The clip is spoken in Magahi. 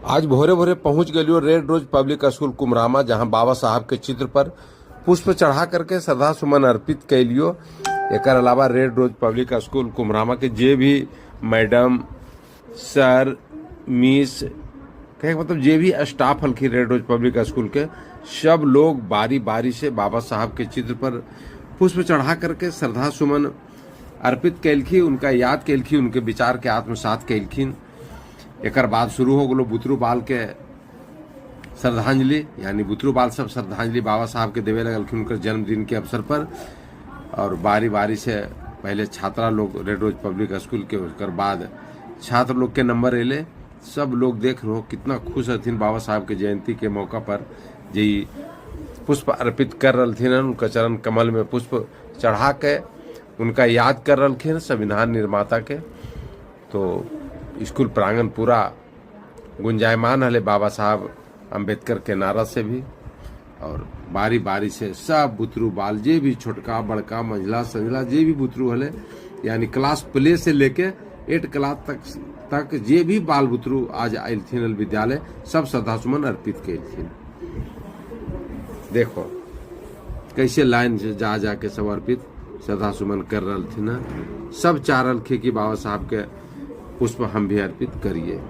आज भोरे भोरे पहुंच गलियो red rose public school Kumrama, जहां बाबा साहब के चित्र पर पुष्प चढ़ा करके श्रद्धा सुमन अर्पित कैलियो। एकर अलावा red rose public school Kumrama के जे भी मैडम, सर, मिस, कहे मतलब जे भी स्टाफ हलखी रेड रोज पब्लिक स्कूल के, सब लोग बारी बारी से बाबा साहब के चित्र पर पुष्प चढ़ा करके श्रद्धा सुमन अर्पित कैलखी, उनका याद कैलखी, उनके विचार के आत्मसात कैलखिन। एकर बाद शुरू हो गलो बुतरू बाल के श्रद्धांजलि, यानी बुतरू बाल सब श्रद्धांजलि बाबा साहब के देवे लगलखिन उनकर जन्मदिन के अवसर पर। और बारी बारी से पहले छात्रा लोग रेड रोज पब्लिक स्कूल के, उसकर बाद छात्र लोग के नंबर अले। सब लोग देख रहो कितना खुश हथिन बाबा साहब के जयंती के मौका पर, जे पुष्प अर्पित कर रहलथिन, उनका चरण कमल में पुष्प चढ़ा के उनका याद कर रहलखिन संविधान निर्माता के। तो स्कूल प्रांगण पूरा गुंजायमान हले बाबा साहब अम्बेडकर के नारा से भी। और बारी बारी से सब बुतरू बाल, जे भी छोटका बड़का मंझला संझला जे भी बुतरू हले, यानी क्लास प्ले से लेके 8 क्लास तक तक जे भी बाल बुतरू आज आयल विद्यालय, सब श्रद्धा सुमन अर्पित कैलथिन। देखो कैसे लाइन से जा जा के सब अर्पित श्रद्धा सुमन कर रहलथिन। सब चाह रहलखिन कि बाबा साहब के पुष्प हम भी अर्पित करिए।